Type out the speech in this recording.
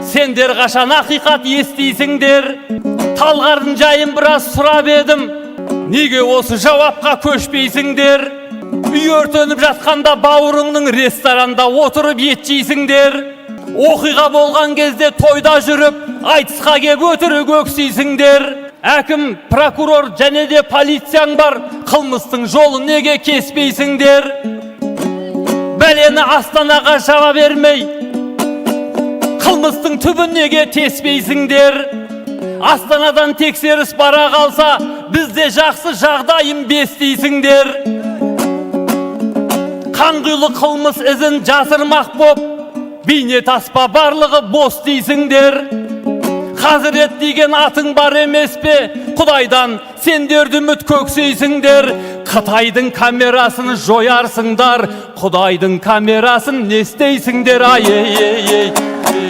Сендер қашан ақиқат естисіңдер? Талғардың жайын біраз сұрап едім, неге осы жауапқа көшпейсіңдер? Үй өртеніп жатқанда бауырыңның ресторанда отырып ет жейсіңдер. Оқиға болған кезде тойда жүріп, айтысқа кеп өтірік өксисіңдер. Әкім, прокурор және де полицияң бар, қылмыстың жолын неге кеспейсіңдер? Бәлені Астанаға жаба бермей, қылмыстың түбін неге теспейсіңдер? Астанадан тексеріс бара қалса, бізде жақсы, жағдайым бес дейсіңдер. Қанқұйлы қылмыс ізін жасырмақ боп, бейне таспа барлығы бос дейсіңдер. Хазірет деген атың бар емес пе? Құдайдан сендерді үміт көксейсіңдер. Қытайдың камерасын жоярсыңдар, Құдайдың камерасын не істейсіңдер? Ай, ей, ей, ей.